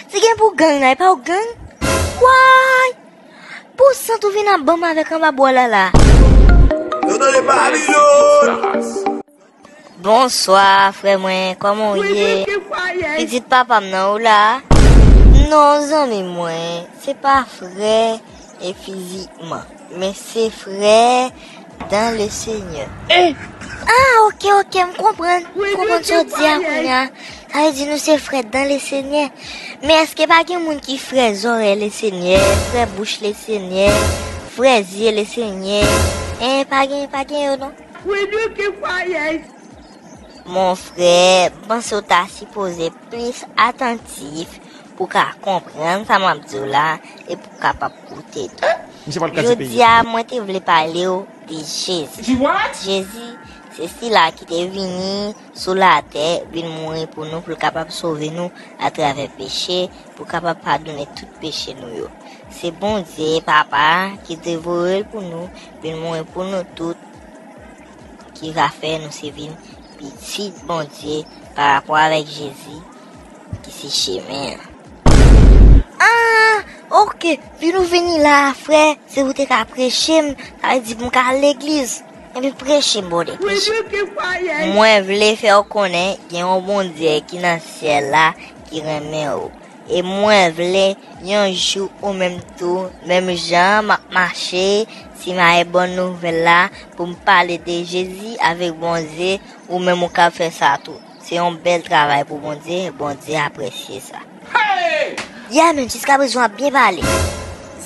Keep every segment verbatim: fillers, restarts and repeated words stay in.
Ti gen pou gang la, e pa w gang? Way! Pou sant ou vin ap ban m avèk anba bwòl la la. Yo tande Babilòn! Bonswa, frè mwen, kòman w ye? Pitit papa m nan, ou la? Non, zanmi mwen, se pa frè e fizikman, men se frè dans le Seigneur. Ah, ok, ok, m konprann. M konprann sa w di a kounye a. Sa vle di nou se frè dans le Seigneur. Men èske pa gen moun ki frè zòrèy le Seigneur, frè bouch le Seigneur, frè zye le Seigneur? En, pa gen, pa gen yo non. Mon frè, m panse w ta sipoze plis atantif pou w ka konprann sa m ap di w la e pou w kapab koute tou. Jodi a, mwen te vle pale w de Jezi. Jezi, se sila ki te vini sou latè, vin mouri pou nou, pou l kapab sove nou atravè peche, pou l kapab padone tout peche nou yo. Se Bondye, Papa, ki te voye l pou nou, vin mouri pou nou tout, ki va fè nou se vin pitit Bondye pa rapò avèk Jezi, ki se chemen an. Ah, ok, vin ou vini la, frè, se pou te ka preche m, sa vle di pou m ka al legliz. Epi preche m, brother, preche. Mwen vle fè w konnen gen yon Bondye ki nan syèl la ki renmen w. E mwen vle yon jou ou menm tou, menm jan m ap mache, simaye bon nouvèl la, pou m pale de Jezi avèk Bondye, ou menm ou ka fè sa tou. Se yon bèl travay pou Bondye, Bondye apresye sa. Yeah, men jiska prezan w ap byen pale.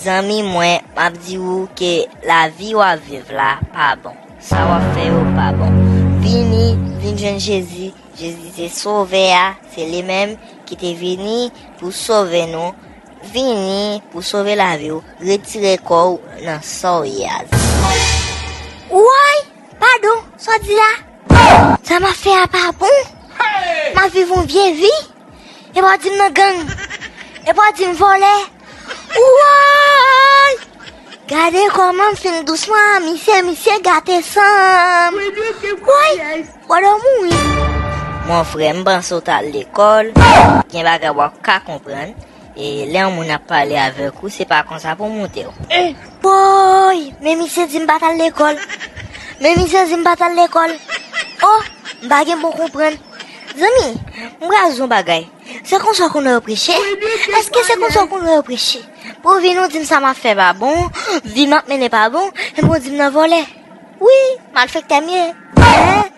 Zanmi mwen, m ap di w ke lavi w ap viv la pa bon. Sa w ap fè yo pa bon. Vini, vin jwenn Jezi. Jezi se Sovè a, se li menm ki te vini pou sove nou. Vini pou sove lavi w, retire kò w nan sa w ye a. Woy! Padon, sa w di la? Sa m ap fè a pa bon? M ap viv yon vye vi? Epa w di m nan gang? Epa w di m vòlè? Woy! Gade kòman m fin dousman, misye, misye gate san m. Woy! Woy, w mouri. Mon frè, m panse w t al lekòl. Gen bagay w ap ka konprann. E lè yon moun ap pale avèk ou, se pa konsa pou moute w. Woy! Men misye di m pa t al lekòl. Men misye di m pa t al lekòl. Oh, m pa gen bon konprann. Zanmi, m pral di w yon bagay. Se konsa w konn wè yo preche? Èske se konsa w konn wè yo preche? Pou w vin ou di m sa m ap fè pa bon, vi m ap mennen pa bon, epi w di m nan vòlè. Wi, malfektè m ye. Hein?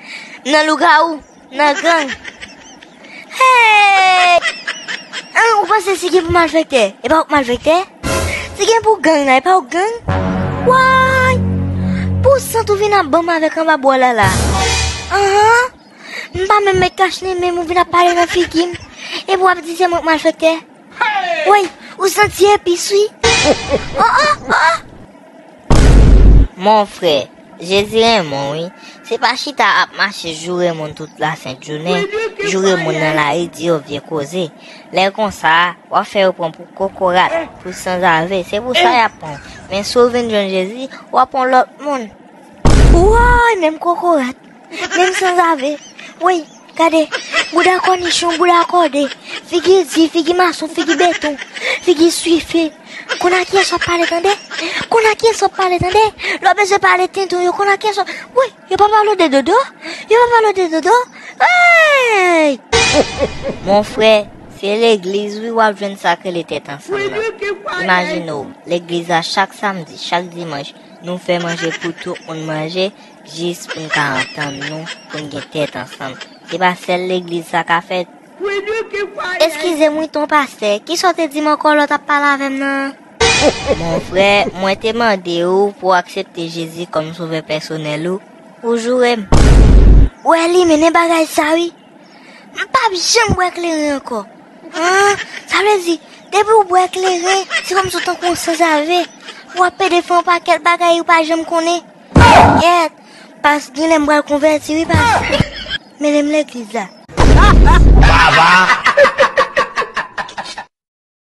M nan lougawou, m nan gang. Hey! Hein, ou panse si gen pou malfektè? E pa w k malfektè? Si gen pou gang la, e pa w k gang? Way! Pou sant ou vin ap ban m avèk anba bwòl la la. Anhan! M pa menm met kach nan men m, ou vin ap pale nan figi m. Epi w ap di se mwen k malfektè. Woy, ou santi epis wi. Oh, oh, oh. Mon frè, Jezi renmen w wi. Se pa chita ap mache joure moun tout lasent jounen, joure moun nan lari, di yo vye koze. Lè konsa, w ap fè yo pran pou kokorat, pou sanzave. Se pou sa y ap pran w. Men si w vin jwenn Jezi, w ap yon lòt moun. Woy, menm kokorat. Menm sanzave. Woy, gade. Bouda kònichon, bouda kòde. Figi di, figi mason, figi beton. Figi swife. Konn a kiyès w ap pale tande? Konn a kiyès w ap pale tande? Lè w bezwen pale tenten w yo, konn a kiyès w ap... Woy, yo pa pale w de dodo? Yo pa pale w de dodo? Hey! Mon frè, se legliz wi w ap jwenn sa k rele tèt ansanm nan. Imajine w, legliz la chak samdi, chak dimanch, nou fè manje pou tout moun manje, jis pou n ka antann nou, pou n gen tèt ansanm. Se pa sèl legliz sa ka fèt. Eskize m wi, ton pastè, kisa w te di m ankò lè w t ap pale avè m nan? Mon frè, mwen te mande w pou w aksepte Jezi kòm sovè pèsonèl ou, ou joure m. Ou wè li mennen bagay sa wi. M p ap janm bwè kleren ankò. An, sa vle di, depi w bwè kleren, se kòmsi w tankou yon sanzave. W ap pede fè yon pakèt bagay ou pa janm konnen. Gèt, pas, genlè m pral konvèti wi, pas. Mennen m legliz la. Baba!